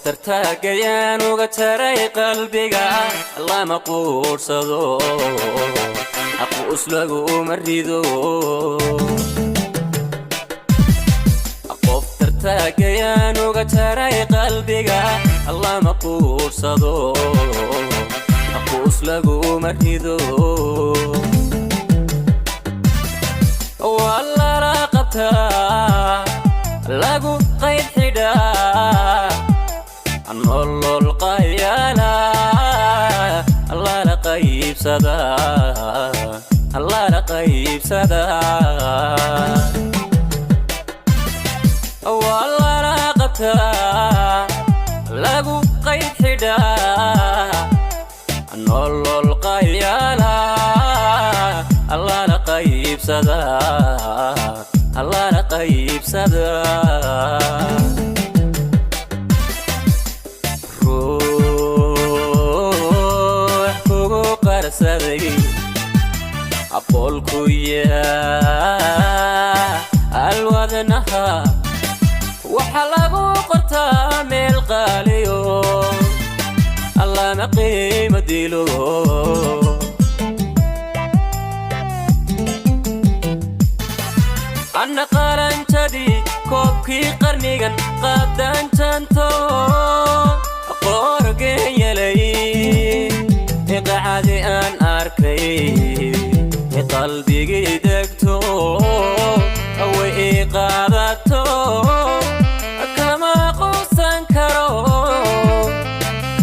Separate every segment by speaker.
Speaker 1: Tartaagayaan uga jaray qalbiga, lama quursado, aquus laguma rido. Qof tartaagayaan uga jaray qalbiga, lama quursado, aquus laguma rido. Waa lala qabtaa, lagu qayd xidhaa, nolol qayaala lala qaybsadaa, lala qaybsadaa. Waa lala qabtaa, lagu qayd xidhaa, nolol qayaala lala qaybsadaa, lala qaybsadaa. Ruux kugu qarsaday aqoolku yaa alwadnaha, waxaa lagu qortaa meel qaaliyo, allama qiimo dilo. Anna qalanjadii koobkii qarnigan qaadanjanto, qoorgenyelay iqacadi aan arkay, qalbigii degto, way ii qaadato, kama quusan karo,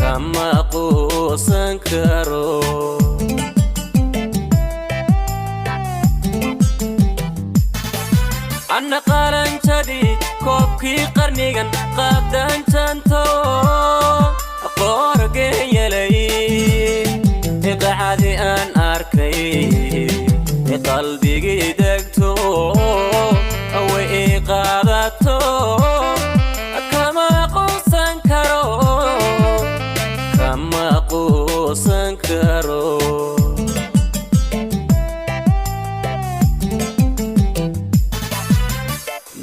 Speaker 1: kama quusan karo. Anna qalanjadii koobkii qarnigan qaadanjanto, qoorgenyelay iqacadi aan arkay, qalbigii degto, way ii qaadato, kama quusan karo, kama quusan karo.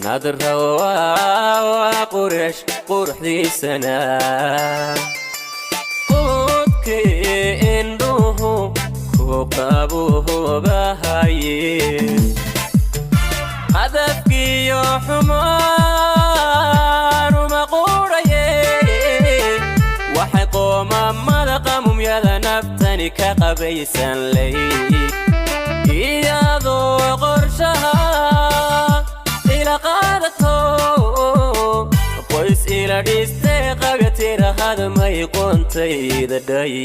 Speaker 1: Nadra waa quresh quruxdiisana, quudkii indhuhu ku qabuubahaye, qadafkiyo xumaanuma quudhaye, waxay qoomamada qamumyada naftani ka qabaysan lay, iyadoo qorshaha ila qaadato, qoys ila dhistay, qaga tirahada may qoontayda dhay.